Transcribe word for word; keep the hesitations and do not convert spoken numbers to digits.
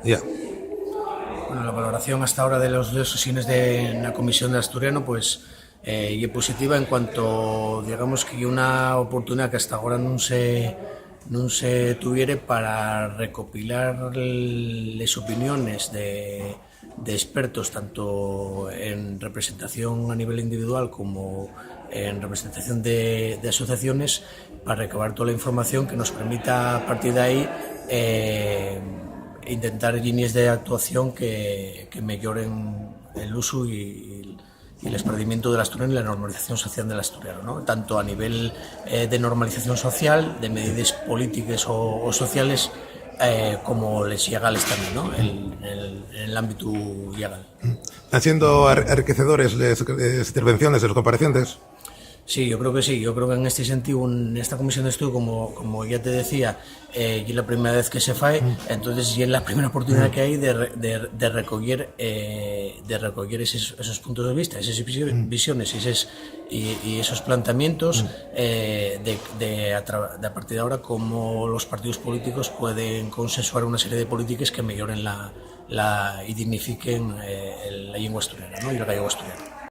Ya. Bueno, la valoración hasta ahora de los dos sesiones de la Comisión de Asturiano, pues, eh, ye positiva en cuanto, digamos, que ye una oportunidad que hasta ahora nun se, nun se tuviere para recopilar les opiniones de, de expertos, tanto en representación a nivel individual como en representación de, de asociaciones, para recabar toda la información que nos permita, a partir de ahí, eh, intentar líneas de actuación que, que mejoren el uso y, y el esparcimiento del asturiano y la normalización social del asturiano, ¿no? Tanto a nivel, eh, de normalización social, de medidas políticas o, o sociales, eh, como les llegales también, ¿no? En, en el, en el ámbito legal. Están siendo ar-, enriquecedores les, les intervenciones de los comparecientes. Sí, yo creo que sí. Yo creo que en este sentido, en esta comisión de estudio, como, como ya te decía, eh, ye la primera vez que se fai, entonces ye la primera oportunidad que hay de, re-, de, de recoller, eh, de recoller esos, esos puntos de vista, esas visi-, visiones, eses, y, y esos planteamientos, eh, de, de a tra-, de a partir de ahora, cómo los partidos políticos pueden consensuar una serie de políticas que mejoren la, la, y dignifiquen, eh, el, la lengua asturiana, ¿no? Y el gallego asturiano.